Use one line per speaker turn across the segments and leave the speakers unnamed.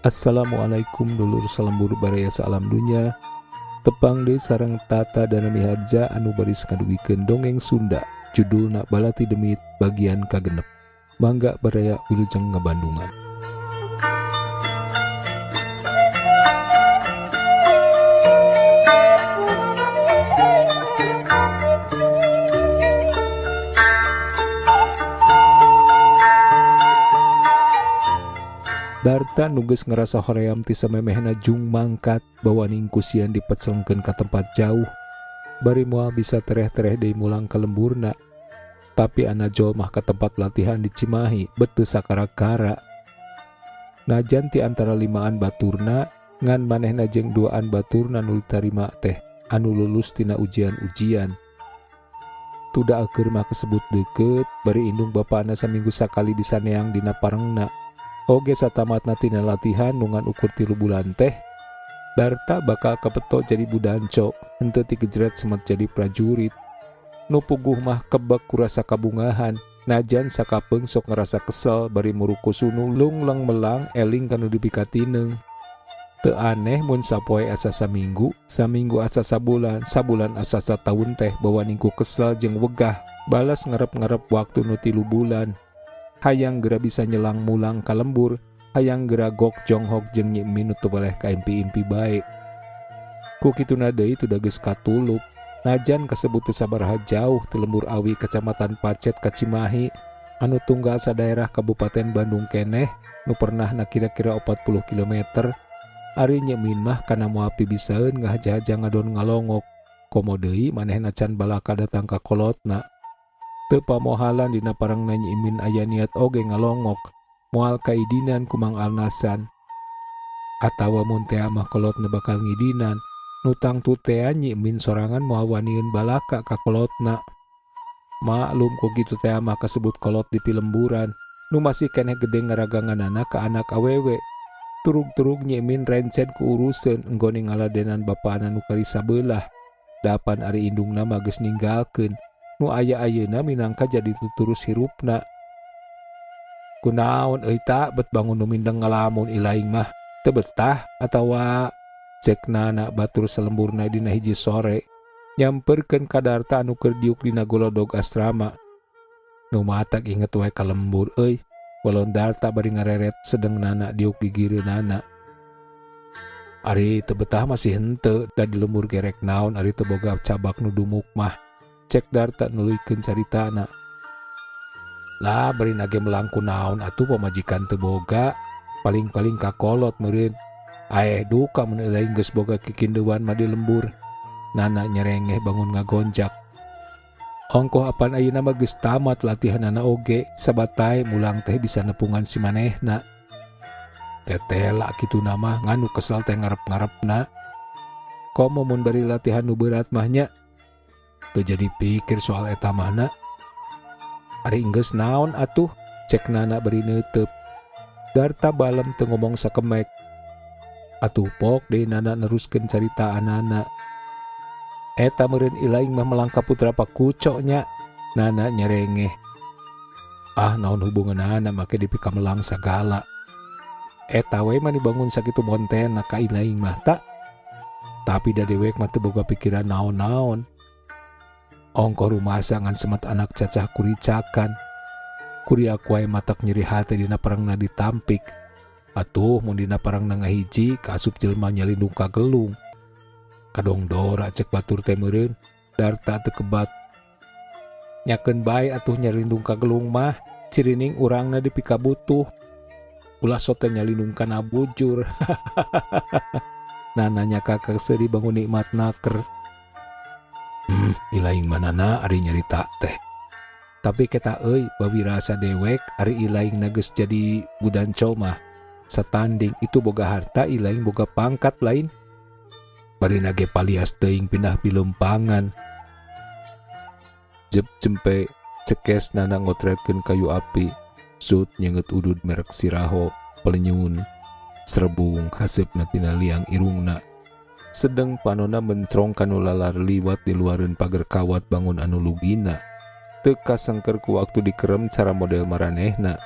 Assalamualaikum dulur salembur baraya saalam dunya. Tepang deui sareng Tata Dana Miharja anu baris ngadugikeun dongeng Sunda judulna Balati Demit bagian kagenep. Mangga baraya wilujeng ngabandungan. Darta nu geus ngarasa hoream ti samemehna jung mangkat bawaning kusian dipecelengkeun ka tempat jauh bari moal bisa tereh-tereh deui mulang ka lemburna. Tapi Anajol mah ka tempat latihan di Cimahi bet teu sakara-kara. Najan ti antara limaan baturna ngan manehna jeung duaan baturna nu ditarima teh anu lulus tina ujian-ujian. Tuda keur mah kesebut deukeut bari indung bapana saminggu sakali bisa neang dina parengna. Oge satamatna tina latihan nu ngan ukur 3 bulan teh, Darta bakal kapeto jadi budanco, henteu tigejret semet jadi prajurit. Nu puguh mah kebek kurasa kabungahan, najan sakapeung sok ngerasa kesel bari muruku sunu lungleng melang eling kanu dipikatineung. Teu aneh mun sapoe asa saminggu, saminggu asa sabulan, sabulan asa sataun teh bawaning ku kesel jeung wegah, balas ngarep-ngarep waktu nu 3 bulan. Hayang gera bisa nyelang mulang ka lembur, hayang gera gok jonghok jeung Nyi Emin nu teu boleh ka impi-impi bae. Ku kituna deui tuda geus katulup, najan kasebut teu sabaraha jauh ti lembur awi kecamatan Pacet ka Cimahi, anu tunggal sadaerah Kabupaten Bandung keneh, nu pernahna kira-kira 40 kilometer. Ari Nyi Emin mah kana moal pibisaeun ngahaja-haja ngadon ngalongok, komo deui manehna can balaka datang ka kolotna. Teu pamohalan dina parengna Nyi Emin aya niat oge ngalongok, moal kaidinan ku Mang Alnasan. Atawa mun tea mah kolotna bakal ngidinan, nu tangtu tea Nyi Emin sorangan moal waniun balaka ka kolotna. Maklum ku kitu tea mah kasebut kolot di pilemburan, nu masih keneh gede ngaraganganana ka anak awewe. Turug-turug Nyi Emin rencen ku uruseun enggone ngaladenan bapana nu kari sabelah. Dapan ari indungna mah geus ninggalkeun. Nu aya ayeuna minangka jadi tuturus hirupna. Kunaon euy ta bet bangun nu mindeng ngalamun ilaing mah teu betah atawa cek nana batur salemburna dina hiji sore nyamperkeun ka Darta anu keur diuk dina golodog asrama. Nu matak inget wae ka lembur euy, walon Darta bari ngareret sedeng nana diuk gigireunana. Ari teu betah masih henteu da di lembur gerek naon ari teu boga cabak nu dumuk mah. Cek Darta nuluykeun caritana. Lah bari nage melangku naon atuh pamajikan teu boga, paling-paling kakolot meureun. Aeh duka mun euy geus boga kikindeuan mah di lembur. Nana nyerengeh bangun ngagonjak. Ongkoh apan ayeuna mah geus tamat latihanana oge, sabatai mulang teh bisa nepungan si manehna. Tetela kituna mah nganu kesel teh ngarep-ngarepna. Komo mun bari latihan nu berat mah nya. Teu jadi pikir soal eta mahna. Ari enggeus naon atuh, cek Nana bari neuteup. Darta balem teu ngomong sakemek. Atuh pok deui Nana neruskeun carita anana. Eta meureun ilaing mah melangka putra pakuco nya. Nana nyerengeh. Ah naon hubunganana make dipikamelang sagala. Eta we mah dibangun sakitu montena ka ilaing mah ta. Tapi da dewek mah teu boga pikiran naon-naon. Ongkoh rumasa ngan semet anak cacah kuricakan. Kuriak wae matak nyeri hate dina parengna ditampik. Atuh mun dina parengna ngahiji kaasup jelema nyalindung ka gelung. Kadong dora cek batur teh meureun, Darta teu kebat. Nyakeun bae atuh nyalindung ka gelung mah, cirining urangna dipikabutuh. Ulah sote nyalindung kana bujur. Nana nyaka keseuri bangun nikmat naker. Ilaing manana ari nyarita teh. Tapi kita euy bawi rasa dewek ari ilaing na geus jadi budanco mah. Satanding itu boga harta ilaing boga pangkat lain. Bari nage palias teuing pindah pilempangan. Jep jempe cekes nana ngotretkeun kayu api. Sut nyenget udud merek siraho pelenyun. Serebung haseupna tina liang irungna. Sedeng panona mencrong kanu lalar liwat di luareun pager kawat bangun anu lugina. Teu kasengker ku waktu dikerem cara model maranehna.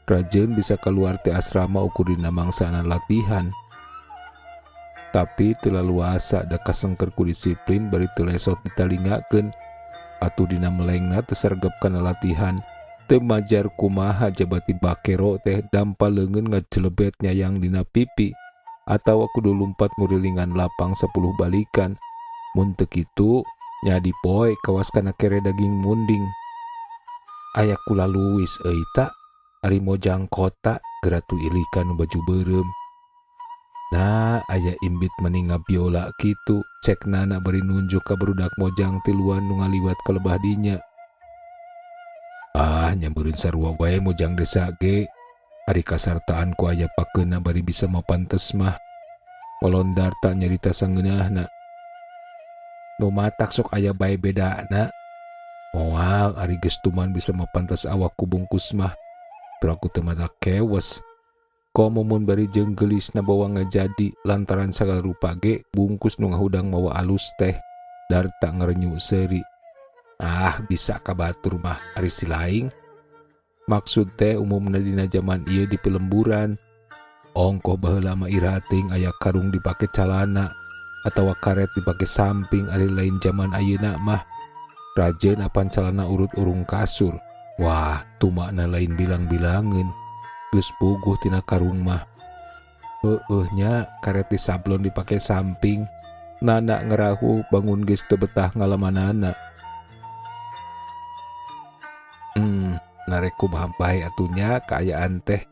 Rajeun bisa kaluar ti asrama ukur dina mangsana latihan. Tapi teu laluasa da kasengker ku disiplin bari teu lesot ditalingakeun. Atuh dina melengna teu sregep kana latihan. Teu majar kumaha jabati bakero teh dampa leungeun ngajelebet nyayang dina pipi atawa kudu lumpat ngurilingan lapang 10 balikan. Mun teu kitu nya dipoe kawas kana kere daging munding. Aya kula luwis euy ta ari mojang kota geratu ilikan nu baju beureum. Nah, aya imbit meni ngabiola kitu, cek Nana bari nunjuk ka barudak mojang tiluan nu ngaliwat ka lebah dinya. Ah, nyameureun sarua wae mojang desa ge. Ari kasartaan ku aya pakeuna bari bisa mapantes mah. Walondar tak nyarita sangeunahna. Nu matak sok aya bae bedana. Moal ari geus tuman bisa mapantes awak ku bungkus mah. Piraku teu mata kewes. Komo mun bari jeung geulisna bawa ngajadi lantaran sagala rupa ge bungkus nu ngahudang mawa alus teh. Darta ngarenyu seuri. Ah, bisa ka batur mah ari si laing. Maksud teh umumna dina jaman ieu di pelemburan. Ongkoh baheula mah iraha teuing aya karung dipake calana atawa karet dipake samping ari lain jaman ayeuna mah. Rajeun apan calana urut urung kasur. Wah, tumakna lain bilang-bilangeun. Geus puguh tina karung mah. Heueuh nya karet di sablon dipake samping. Nana ngerahu bangun geus teu betah ngalamanana. Narek kumaha bae atunya kaayaan teh.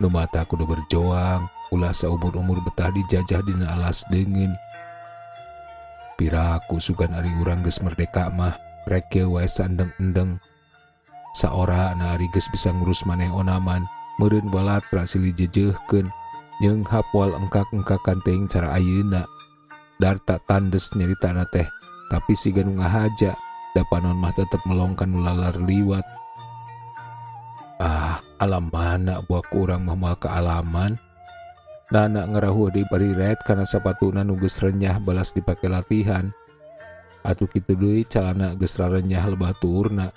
Nu mata kudu berjoang, ulah saumur-umur betah dijajah dina alas deungeun. Piraku sugan ari urang geus merdeka mah, rek kieu wae saendeng-endeng. Saora na ari geus bisa ngurus maneh onaman, meureun walatra silih jejeuhkeun, nyeunghap moal engkak-engkakan teuing cara ayeuna. Darta tandes nyaritana teh, tapi siga nu ngahaja, da panon mah tetep melong ka nu lalar liwat. Ah, alam mana buah ku urang mah moal kaalaman. Nana ngarahuh deui bari ret kana sapatuna nu geus renyah balas dipake latihan. Atuh kitu deui calana geus rarenyah lebah tuurna.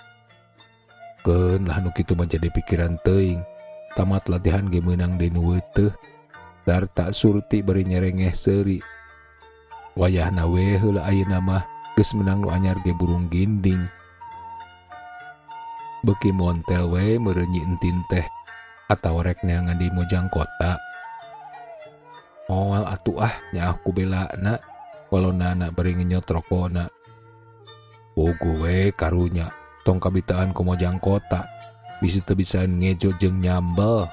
Keun lah nu kitu mah jadi pikiran teuing. Tamat latihan ge meunang deui nu weuteuh. Darta surti bari nyerengeh seuri. Wayahna we heula ayeuna mah geus meunang nu anyar ge burung ginding. Beuki montel we meureun Nyi Entin teh atawa rek neangan di Mojang kota. Moal atuh ah nyaah ku belana walau nana bari ngenyot rokona. Bogo we karunya tong kabitaan ku Mojang kota bisi teu bisa ngejo jeung nyambel.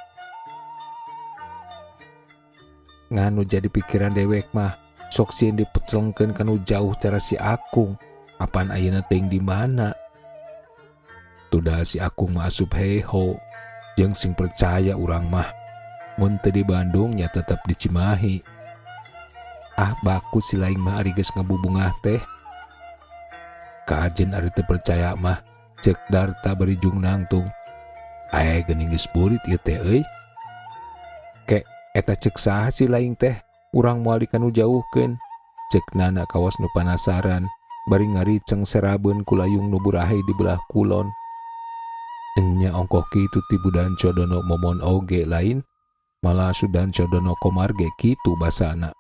Nganu jadi pikiran dewek mah sok sieun dipecelengkeun kanu jauh cara si Akung. Apan ayeuna teuing di mana? Tudah si Akung mah asup heho jeung sing percaya urang mah. Mun teu di Bandung nya tetep di Cimahi. Ah baku si laing mah ari geus ngabubungah teh. Kajen ari teu percaya mah cek Darta bari jung nangtung. Ae geuning geus burit ieu teh euy. Ke eta cek saha si laing teh urang moal dikanu jauhkeun. Cek Nana kawas nu panasaran bari ngariceng serabeun ku layung nu burahe di belah kulon. Enya ongkoh kitu ti Budan Codono momon oge lain. Malah Sudan Codono Komar ge kitu basana.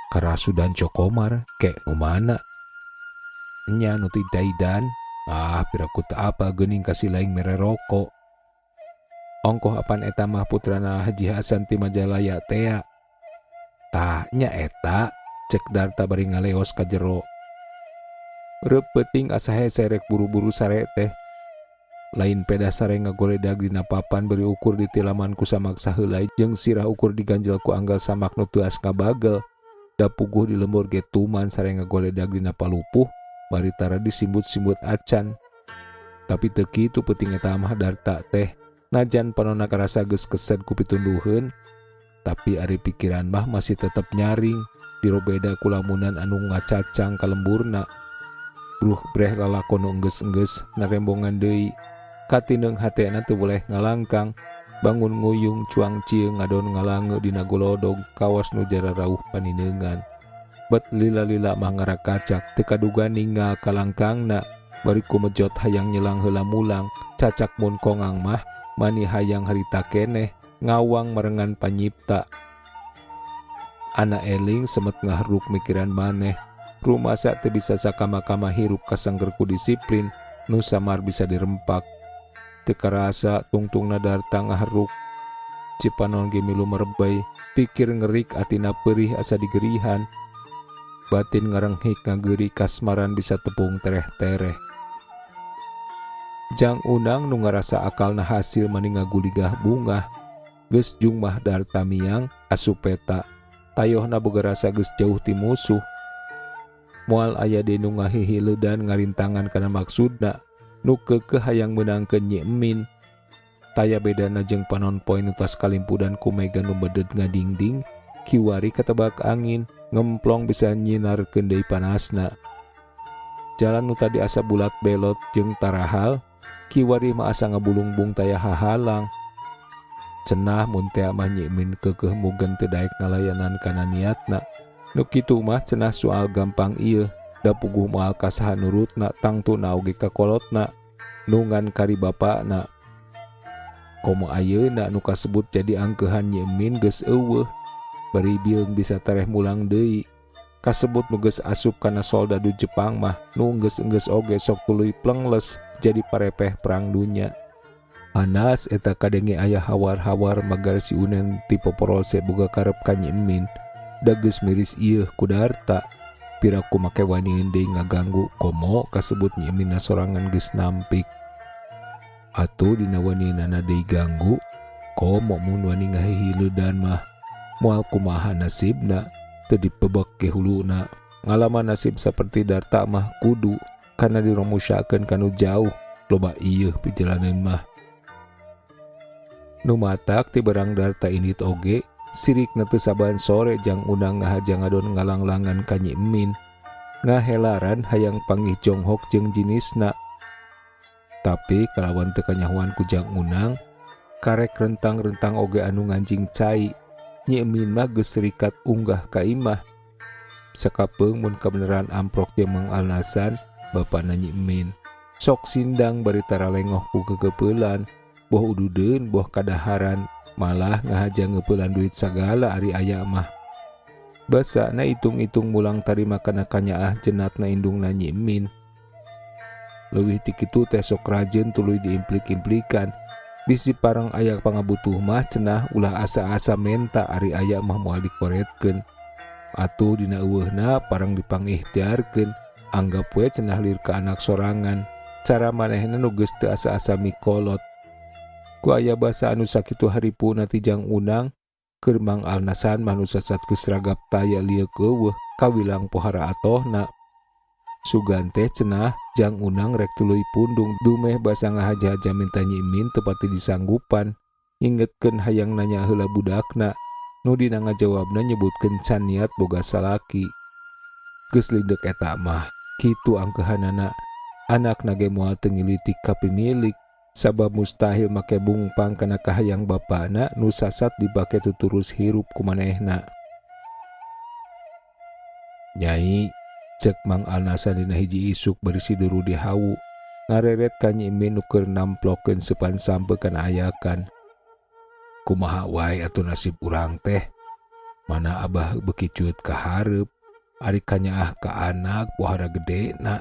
Kara Sudan Cokomar ke nu mana? Enya nu ti Daidan. Ah, piraku teu apa geuning kasih laing mere rokok. Ongkoh apan eta mah putrana Haji Hasan ti Majalaya tea. Tah nya eta cek Darta bari ngaleos ka jero. Reup peuting asa hese rek buru-buru sare teh. Lain peda sare ngagoledag dina papan beri ukur di tilaman ku samak saheulai jeung sirah ukur diganjel ku anggal samak nu teuas ngabagel. Da puguh di lembur ge tuman sare ngagoledag dina palupuh bari tara disimbut-simbut acan. Tapi teu kitu peuting eta mah Darta teh. Najan panonna karasa geus kesed ku pitunduheun, tapi ari pikiran mah masih tetep nyaring dirobeda ku lamunan anu ngacacang ka lemburna. Bruh breh lalakon nu enggeus-enggeus narembongan deui. Katineng hatena teu boleh ngalangkang, bangun nguyung cuang cieung ngadon ngalange dina golodog kawas nu jararauh paninengan. Bet lila-lila mah ngarakacak teu kaduga ninggal kalangkangna bari kumejot hayang nyelang heula mulang. Cacak mun kongang mah mani hayang harita keneh ngawang merengan panyipta. Ana eling semet ngahruk mikiran maneh. Rumasa teu bisa sakama-kama hirup kasangger ku disiplin nu samar bisa dirempak. Teu karasa tungtungna Darta ngaheruk. Cipanon ge milu merebay, pikir ngerik atina perih asa digerihan. Batin ngarenghik ngageuri kasmaran bisa tepung tereh-tereh. Jang Unang nu ngarasa akalna hasil mani ngaguligah bungah. Geus jung mah Darta miang asup peta. Tayohna boga rasa geus jauh ti musuh. Moal aya deui nu ngahihileudan ngarintangan kana maksudna. Nu keukeuh hayang meunangkeun Nyi Emin. Taya bedana jeung panon poe nu tas kalimpudan ku mega nu beded ngadingding, kiwari katebak angin, ngemplong bisa nyinarkeun deui panasna. Jalan nu tadi asa bulat belot jeung tarahal, kiwari mah asa ngabulungbung taya hahalang. Cenah mun tea mah Nyi Emin keukeuh mugen teu daek ngalayanan kana niatna. Nu kitu mah cenah soal gampang ieu, da puguh moal ka saha nurutna tangtuna oge ka kolotna, nu ngan kari bapakna. Komo ayeuna nu kasebut jadi angkeuhan Nyi Emin geus eueuh, bari bieung bisa tereh mulang deui. Kasebut nu geus asup kana soldadu Jepang mah nu enggeus-enggeus oge sok tuluy plengles jadi parepeh perang dunya. Anas eta kadenge aya hawar-hawar magar si Unen ti poporose boga karep ka Nyi Emin. Da geus miris ieu ku Darta. Piraku make waniun deui ngaganggu komo kasebut Nyi Emin sorangan geus nampik. Atuh dina waniunana deui ganggu komo mun wani ngahihileudan mah moal kumaha nasibna teu dipebek ke huluna. Ngalaman nasib saperti Darta mah kudu kana diromusyakeun kanu jauh loba ieu pijalaneun mah. Nu matak ti barang Darta indit oge sirikna teu saban sore Jang Unang ngahaja ngadon ngalanglangan ka Nyi Emin. Ngahelaran hayang panggih jonghok jeung jinisna. Tapi kalawan teu kanyahoan ku Jang Unang, karek rentang-rentang oge anu nganjing cai. Nyi Emin mah geus serikat unggah ka imah. Sakapeung mun kabeneran amprok jeung Mang Alnasan, bapana Nyi Emin. Sok sindang bari taralengoh ku kekepeulan, boh ududeun boh kadaharan, malah ngahaja ngeupelan duit sagala ari aya mah. Basana itung-itung mulang tarima kana kanyaah jenatna indungna Nyi Emin. Leuwih ti kitu teh sok rajin tuluy diimplik-implikan. Bisi parang aya pangabutuh mah cenah ulah asa-asa menta ari aya mah moal dikoretkeun. Atuh dina eueuhna parang dipangikhtiarkeun, anggap we cenah lir ka anak sorangan. Cara manehna nu geus teu asa-asa mikolot. Ku aya basa anu sakitu haripuna ti Jang Unang, keur Mang Alnasan mah nu sasat geus ragap taya lieuk eueuh kawilang pohara atohna. Sugan teh cenah Jang Unang rek tuluy pundung dumeh basa ngahaja-haja minta Nyi Emin teu pati disanggupan. Ngingetkeun hayang nanya heula budakna, nu dina ngajawabna nyebutkeun can niat boga salaki. Geus lindek eta mah, kitu angkeuhanana. Anakna ge moal teu ngilitik ka pimilik, sabab mustahil make bungpang kana kahayang bapana nu sasat dipake tuturus hirup ku manehna. Nyai, cek Mang Alnasan dina hiji isuk bari siduru di hawu, ngareret ka Nyi Emin nu keur namplokeun seupan sampe kana ayakan. Kumaha wae atuh nasib urang teh? Mana abah beuki cuut ka hareup, ari kanyaah ka anak pohara gedena.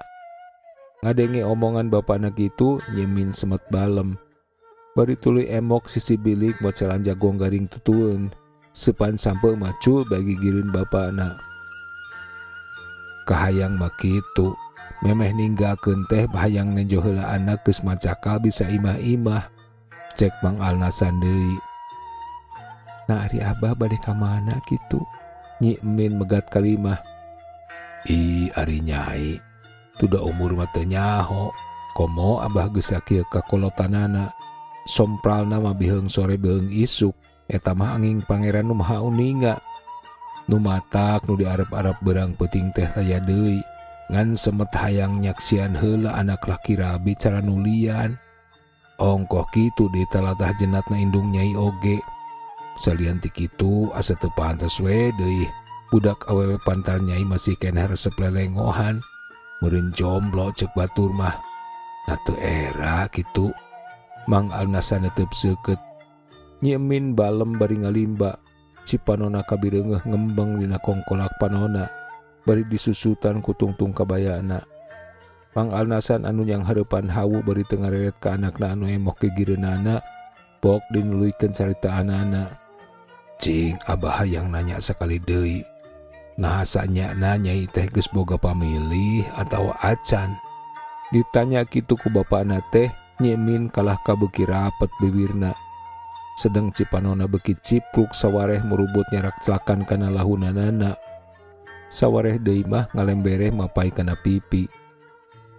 Ngadenge omongan bapana kitu, Nyi Emin semet balem. Bari tuluy emok sisi bilik mocelan jagong garing tutueun. Seupan sampe macul bagi girin bapana. Kahayang mah kitu, memeh ninggalkeun teh hayang nejo heula anak geus macakal bisa imah-imah. Cek Mang Alnasan deui. Nah ari abah bade ka mana kitu? Nyi Emin megat kalimah. Ih ari nyai, tuda umur mah teu nyaho. Komo abah geus sakieu kakolotanana. Sompralna mah biheung sore biheung isuk. Eta mah angin pangeran nu maha uninga. Nu matak nu diarep-arep berang peuting teh taya deui. Ngan semet hayang nyaksian heula anak laki rabi cara nulian. Ongkoh kitu di talatah jenatna indung nyai oge. Salian ti kitu asa teu pantes we deui. Budak awewe pantar nyai masih keneh resep lelengohan. Meureun jomblo cek batur mah. Nah teu era kitu. Mang Alnasan netep seukeut. Nyi Emin balem bari ngalimba, cipanona kabireungeuh ngembeng dina kongkolak panona, bari disusutan ku tungtung kabayana. Mang Alnasan anu nyanghareupan hawu bari teu ngareret ka anakna anu emoh gigireunana, pok dinuluykeun caritaanana. Cing, abah hayang nanya sakali deui. Nah sanyana nyai teh geus boga pamilih atawa acan? Ditanya kitu ku bapana teh, Nyi Emin kalah kabeuki rapet bibirna. Sedeng cipanona beuki cipruk sawareh murubut nyarak celakan kana lahunanana. Sawareh deui mah ngalembereh mapai kana pipi.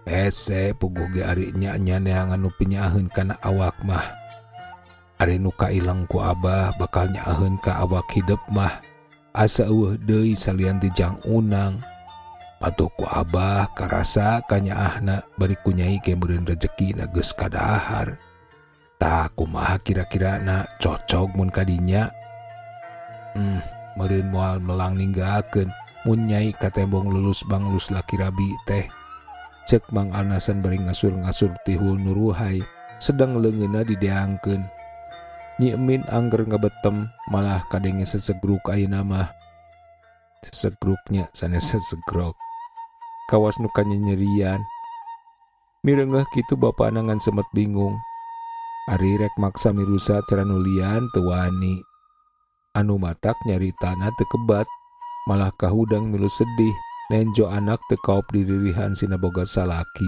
Hese puguh ge ari nya-nya neangan nu pinyaheun kana awak mah. Ari nu kaileng ku abah bakal nyaaheun ka awak hidep mah. Asa eueuh deui salian ti Jang Unang. Atuh ku abah karasa kanyaahna bari ku nyai ge meureun rejekina geus kadahar. Tah kumaha kira-kirana cocog mun kadinya? Meureun moal melang ninggalkeun mun nyai katembong lulus banglus laki rabi teh. Cek Mang Alnasan bari ngasur-ngasur tihul nuruhai sedang leungeunna dideangkeun. Nyi Emin angger ngabetem malah kadenge sesegruk ayeuna mah. Sesegruknya sanes sesegrok. Kawas nu kanyanyerian. Mireungeuh kitu bapana ngan semet bingung. Ari rek maksa mirusa cara nu lian teu wani. Anu matak nyaritana teu kebat, malah kahudang milu sedih nenjo anak teu kaop diririhan sina boga salaki.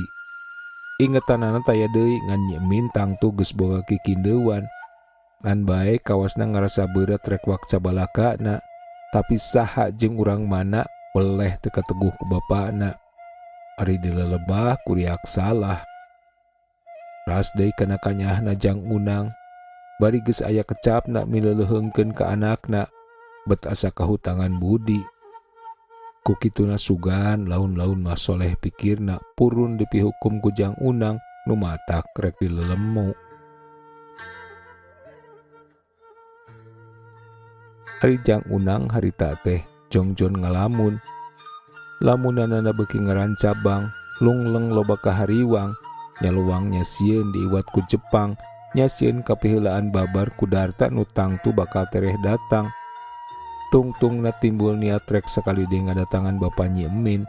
Ingetanana taya deui ngan Nyi Emin tangtu geus boga kikindeuan. Ngan bae kawasna ngarasa beurat rek wakca balakana, tapi saha jeung urang mana weleh teu kateguh ku bapana. Ari dilelebah kuriak salah. Ras deui kana kanyahna Jang Unang, bari geus aya kecapna mileleuheungkeun ka anakna, bet asa kahutangan budi. Ku kituna sugan laun-laun mah soleh pikirna purun dipihukum ku Jang Unang nu matak rek dilelemu. Ari Jang Unang harita teh jongjon ngalamun. Lamunanana beuki ngarancabang, lungleng loba kahariwang, nyaluangnya sieun diiwat ku Jepang, nya sieun kapiheulaan babar ku Darta nu tangtu bakal tereh datang. Tungtungna timbul niat rek sakali deui ngadatangan bapa Nyi Emin.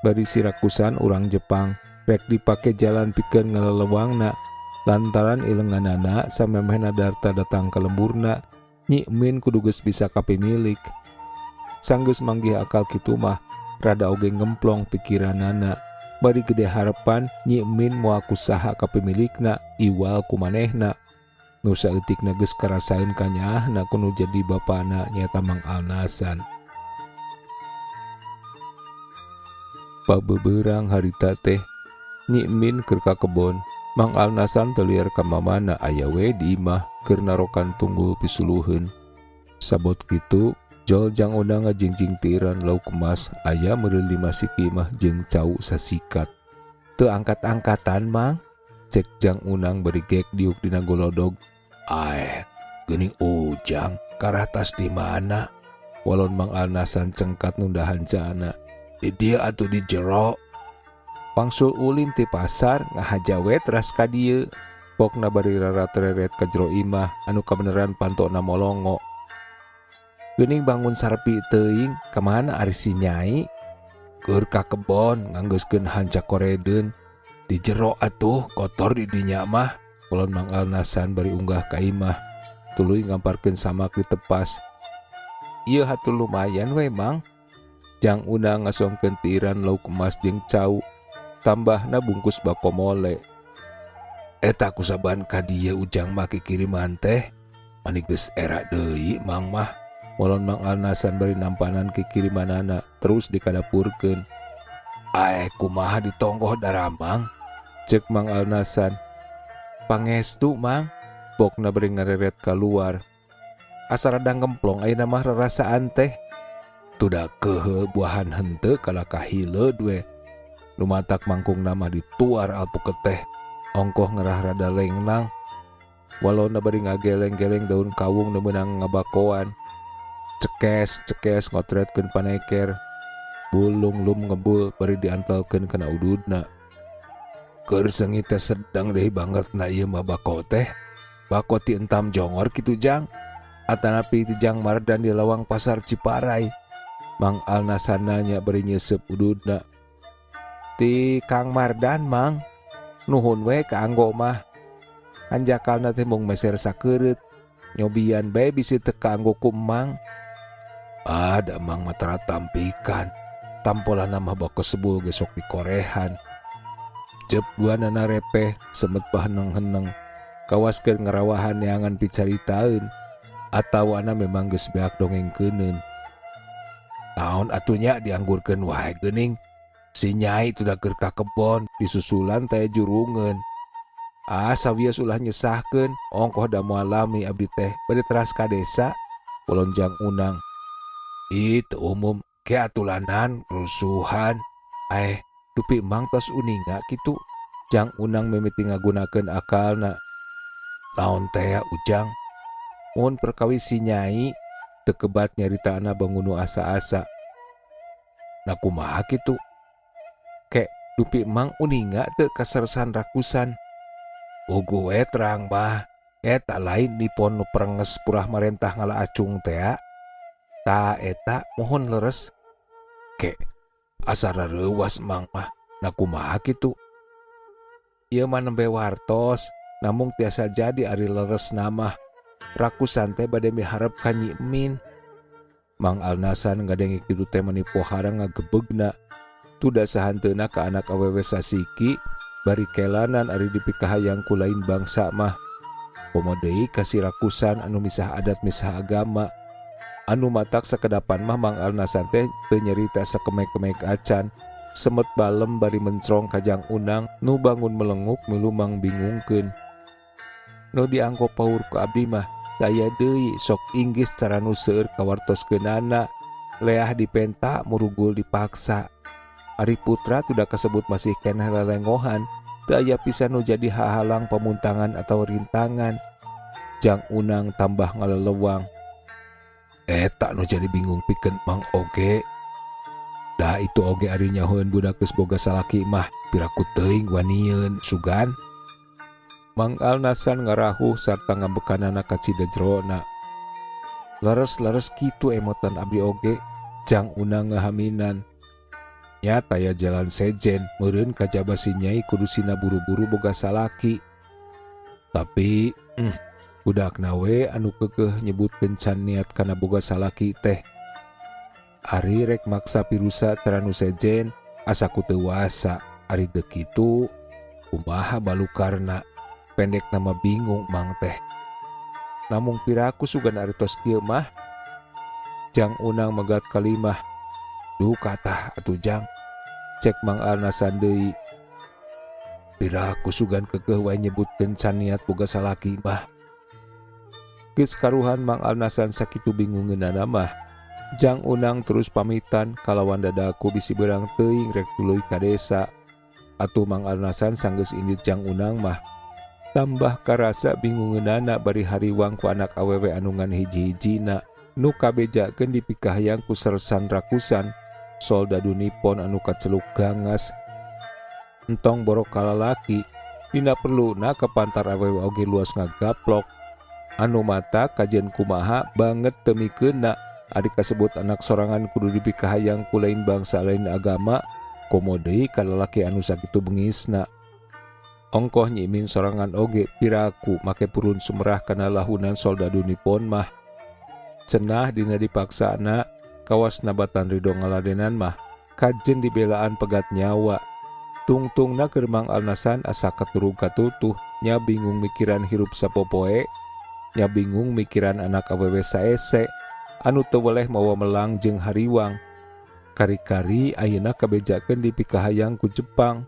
Bari sirakusan urang Jepang rek dipake jalan pikeun ngalelewangna, lantaran ilenganana samemehna Darta datang ka lemburna, Nyi Emin kudu geus bisa kapimilik. Sanggeus manggih akal kitu mah rada oge ngemplong pikiranana. Bari gede harapan Nyi Emin moal kusaha kapimilikna iwal ku manehna. Nu saeutikna geus karasaeun kanyaahna ku nu jadi bapana nyaeta Mang Alnasan. Pabeberang harita teh Nyi Emin keur ka kebon, Mang Alnasan teu liar ka mamana aya we di imah keur narokan tunggul pisuluheun. Sabot kitu Jol Jang Unang ngajingjing tiiran lauk emas aya meureun 5 siki mah jeung cau sasikat. Teu angkat-angkatan Mang, cek Jang Unang bari gek diuk dina golodog. Aeh, geuning ujang karatas di mana? Walon Mang Alnasan cengkat nundahan caana. Di dieu atuh di jero. Wangsul ulin ti pasar ngahaja we teras ka dieu. Pokna bari raratereret ka jero imah anu kabeneran pantona molongo. Geuning bangun sarpi teuing kamana ari si nyai? Keur ka kebon nganggeuskeun hanca koredeun. Di jero atuh kotor di dinya mah. Kulon Mang Alnasan bari unggah ka imah. Tuluy ngamparkeun samak di tepas. Ieu hatur lumayan we Mang. Jang Unang ngasongkeun tiiran lauk emas jeung cau. Tambahna bungkus bako mole. Eta kusaban ka dieu ujang mah kikiriman teh. Mani geus era deui Mang mah. Walon Mang Alnasan bari nampanan kikirimanana terus dikadapurkeun. Aeh kumaha ditonggoh daramang? Cek Mang Alnasan. Pangestu Mang. Pokna bari ngareret kaluar. Asa rada ngemplong ayeuna mah rarasaan teh. Tuda kehe buahan henteu kalah kahileud we. Nu matak mangkungna mah dituar alpuket teh. Ongkoh ngerah rada lengnang. Walonna bari ngageleng-geleng daun kawung nu meunang ngabakoan. Cekes, cekes ngotretkeun paneker. Bulung lum ngebul bari diantelkeun kana ududna. Keur seungit teh sedeng deui banget na ieu mah bako teh. Bako ti entam jongor kitu Jang. Atanapi ti Jang Mardan di lawang pasar Ciparai. Mang Alnasan nanya bari nyeuseup ududna. Ti Kang Mardan Mang. Nuhun we kaanggo mah. Hanjakalna teh mung meser sakeureut. Nyobian bae bisi teu kaanggo ku Mang. Ah, da Mang mah tara tampikan. Tampolana mah bako sebul ge sok dikorehan. Cep duanana repeh, semet paheneng-heneng. Kawas keur ngarawahan neangan picaritaeun. Atawana memang geus beak dongengkeuneun. Naon atuh nya dianggurkeun wae geuning. Si Nyai tuh keur ka kebon, disusulan teh jurungeun. Ah, sawios ulah nyesahkeun, ongkoh da moal lami abdi teh bade teras ka desa. Polonjang Unang. Ih, teu umum ke atulanan rusuhan. Eh, dupi Mang tos uninga kitu. Jang Unang mimiti ngagunakeun akalna. Naon teh Ujang? Mun perkawis si Nyai teu kebat nyaritana bangun asa-asa. Na kumaha kitu? Ke dupi Mang uninga teu kasersan rakusan. Ugu we terang mah. Eta lain Nipon nu perenges purah marentah ngala acung tea. Ta eta mohon leres. Ke asa rareuwas Mang mah. Na kumaha kitu? Ieu mah nembe wartos, namung tiasa jadi ari leres namah. Rakusan teh bade miharep ka Nyi Emin. Mang Alnasan ngadenge kitu teh mani pohara ngagebegna. Tuda sahanteuna ka anak awewe sasiki bari kelanan ari dipikahayang ku lain bangsa mah. Komo deui ka si Rakusan anu misah adat misah agama. Anu matak sakedapan mah Mang Alnasan teh teu nyerita sakemek-kemek acan. Semet balem bari mencrong ka Jang Unang nu bangun melenguk milu mang bingungkeun. Nu dianggo paur ku abdi mah daya deui sok inggis cara nu seueur kawartoskeunana. Leah dipenta murugul dipaksa. Ari putra tuda kasebut masih keneh lelengohan, teu aya pisan nu jadi hahalang pamuntangan atau rintangan. Jang Unang tambah ngalelewang. Eta nu jadi bingung pikeun Mang oge. Da itu oge ari nyahoeun budak geus boga salaki mah piraku teuing wanieun sugan. Mang Alnasan ngarahuh sarta ngambekanana ka cida jerona. Leres-leres kitu emotan abdi oge, Jang Unang ngahaminan. Nya taya jalan sejen, meureun kajaba si Nyai kudu sina buru-buru boga salaki. Tapi, budakna we anu keukeuh nyebutkeun can niat kana boga salaki teh. Ari rek maksa pirusa teranu sejen, asa ku teu wasa. Ari teu kitu, kumaha balukarna. Pendek nama bingung Mang teh. Namung piraku sugan ari tos kieu mah. Jang Unang megat kalimah. Duh katah atuh Jang. Cek Mang Alnasan deui. Piraku sugan keukeuh wae nyebutkeun can niat boga salaki mah. Geus karuhan Mang Alnasan sakitu bingungeunana mah. Jang Unang terus pamitan kalawan dadaku bisi beurang teuing rek tuluy ka desa. Atuh Mang Alnasan sanggeus indit Jang Unang mah. Tambah karasa bingungeunana bari hariwang ku anak awewe anu ngan hiji-hijina nu kabejakeun dipikahayang ku sersan rakusan soldadu Nippon anu kaceluk gangas. Entong borok kalalaki dina perluna kapantar awewe oge luas ngagaplok. Anu mata kajen kumaha banget teu mikeunna ari kasebut anak sorangan kudu dipikahayang ku lain bangsa lain agama komo deui kalalaki anu sakitu bengisna. Ongkoh Nyi Imin sorangan oge piraku make purun sumerah kana lahunan soldadu Nippon mah. Cenah dina dipaksana kawas nabatan ridho ngaladenan mah kajen dibelaan pegat nyawa. Tungtungna keur Mang Alnasan asa katurug katutuh, nya bingung mikiran hirup sapopoe, nya bingung mikiran anak awewe saese anu teu weleh mawa melang jeung hariwang. Kari-kari ayeuna kabejakeun dipikahayang ku Jepang.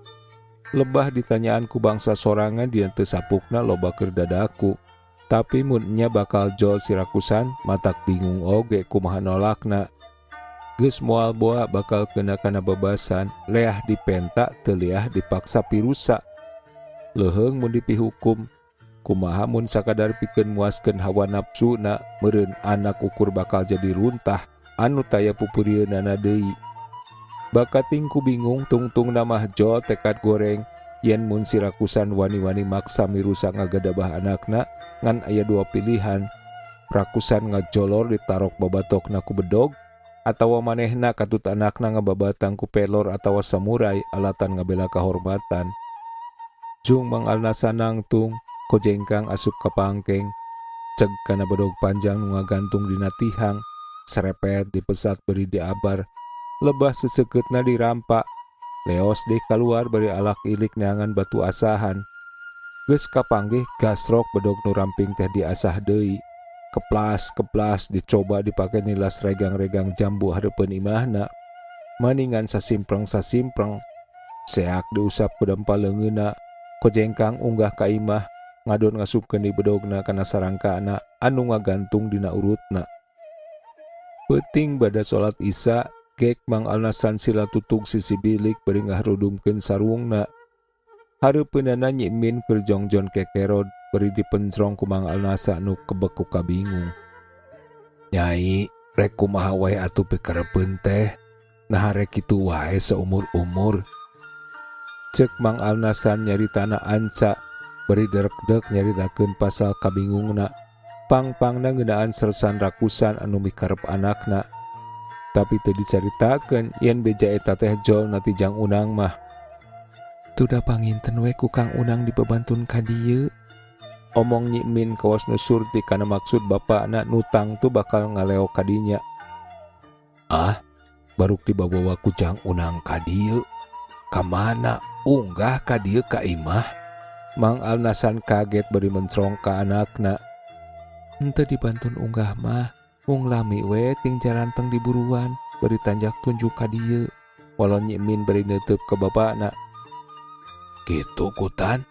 Lebah ditanyaan ku bangsa sorangan dina teu sapukna loba keur dadaku. Tapi mun nya bakal jol sirakusan matak bingung oge kumaha nolakna. Geus moal boa bakal kena kana bebasan, leah dipenta teu leah dipaksa pirusa. Leuheung mun dipihukum, kumaha mun sakadar pikeun muaskeun hawa nafsuna meureun anak ukur bakal jadi runtah anu taya pupurieunana deui. Bakating ku bingung tungtung namah jol tekad goreng Yen mun si Rakusan wani-wani maksa mirusa ngagadabah anakna, ngan aya dua pilihan. Rakusan ngajolor ditarok babatokna ku bedog, atawa manehna katut anakna ngababatang ku pelor atawa samurai alatan ngabela kahormatan. Jung Mang Alnasan nangtung, kojengkang asup ka pangkeng, ceg kana bedog panjang nu ngagantung dina tihang, serepet dipesat beri diabar, lebah sesekeutna dirampak, leos deh kaluar bari alak ilik neangan batu asahan. Geus kapanggih gasrok bedog nu ramping teh diasah deui. Keplas keplas dicoba dipake nilas regang-regang jambu hareupeun imahna. Maningan sasimpreng sasimpreng, seak diusap ku dampa leungeunna, kojengkang unggah ka imah, ngadon ngasupkeun di bedogna kana sarangkana anu ngagantung dina urutna. Peuting bada salat Isya, gek Mang Alnasan sila tutug sisi bilik bari ngaharudumkeun sarungna. Hareupeunana Nyi Min keur jongjon kekerod bari dipencrong ku Mang Alnasa nu kebek ku kabingung. Nyai, rek kumaha wae atuh pikarepeun teh? Naha rek kitu wae saumur-umur. Cek Mang Alnasan nyaritana anca bari derek-dek nyaritakeun pasal kabingungna. Pang-pangna ngeunaan sersan Rakusan anu mikarep anakna. Tapi teu dicaritakeun yen beja eta teh jol na ti Jang Unang mah. Tuda panginten we ku Kang Unang dibabantun ka dieu. Omong Nyi Min kawas nu surti kana maksud bapakna nutang tu bakal ngaleok ka dinya. Ah, baruk dibawa ku Jang Unang ka dieu. Ka mana unggah ka dieu ka imah? Mang Alnasan kaget bari mencrong ka anakna. Henteu dibantun unggah mah, mung lami we ting jaranteng di buruan bari tanjak tunjuk ka dieu. Walon Nyi Min bari neuteub ka bapakna. Kitu kutan?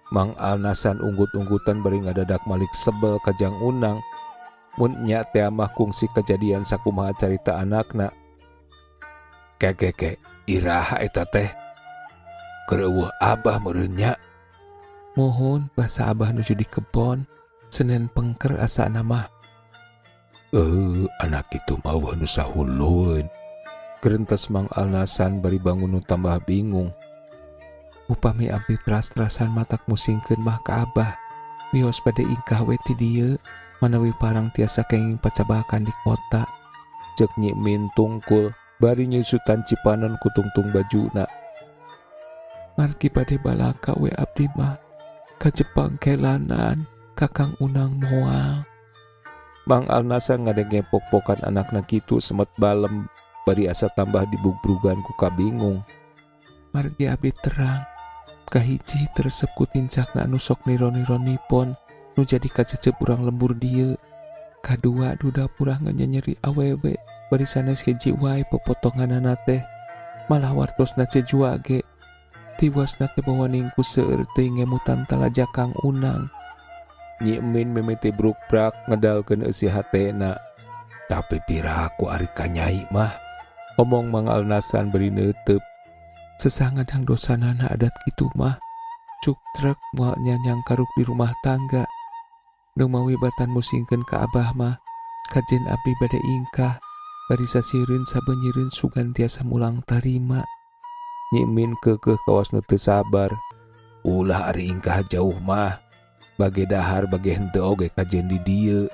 Mang Alnasan unggut-unggutan bari ngadadak malik sebel ka Jang Unang. Mun nya teh mah kungsi kejadian sakumaha carita anakna. Kekeke, iraha eta teh? Keur eueuh abah meureun nya. Mohon basa abah nuju di kebon, Senen pengker asana mah. Anak itu mah eueuh nu sahulueun. Gerentes Mang Alnasan bari bangun nu tambah bingung. Upami abdi teras-terasan matak musingkeun mah ka abah. Wios bade ingkah we ti dieu, manawi parang tiasa kenging pacabakan di kota. Ceuk Nyi Min tungkul bari nyusutan cipanon ku tungtung bajuna. Margi bade balaka we abdi mah, ka Jepang kelanan, ka Kang Unang moal. Mang Alnasan ngadenge pok-pokan anakna kitu semet balem bari asa tambah dibugbrugan ku kabingung. Margi abdi terang, kahiji teresep ku tincakna anu sok niro-nironipon nu jadi kacecep urang lembur dieu. Kadua duda purah nganyenyeri awewe bari sanes hiji wae popotonganana teh, malah wartosna cejua ge. Tiwasna teh bawaning ku seueur teuing ngemutan talaja Kang Unang. Nyi Min mimiti brukbrak ngedalkeun eusi hatena. Tapi piraku ari ka nyai mah, omong Mang Alnasan bari neuteub. Sesangadang dosanana adat kitu mah, cuk trek moal nyanyang karuk di rumah tangga. Nu mawi batan musingkeun ka abah mah, kajen abdi bade ingkah, bari sasireun sabeunyireun sugan tiasa mulang tarima. Nyi Min keukeuh kawas nu teu sabar. Ulah ari ingkah jauh mah, bage dahar bage henteu oge kajen di dieu.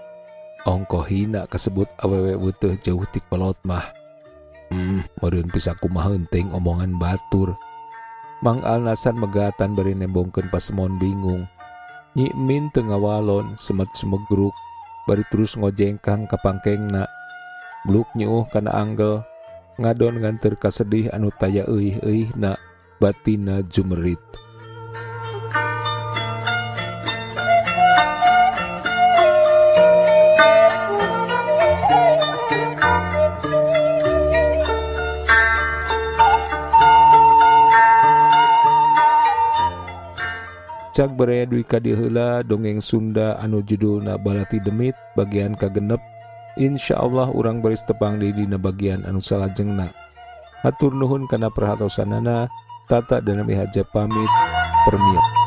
Ongkoh hina kasebut awewe weteuh jauh ti kolot mah. Meureun bisa kumaha henteng omongan batur. Mang Alnasan megatan bari nembongkeun pasemon bingung. Nyi Min teu ngawalon, semet sumegruk, bari terus ngojengkang ka pangkengna. Bluk nyeuh kana anggel, ngadon nganteur kasedih anu taya euih-euihna, batina jumerit. Cag baraya dugi ka dieu heula dongeng Sunda anu judulna Balati Demit bagian kagenep. Insyaallah urang baris tepang deui dina bagian anu salajengna. Hatur nuhun kana perhatosanana. Tata dan Nami Haja pamit. Permios.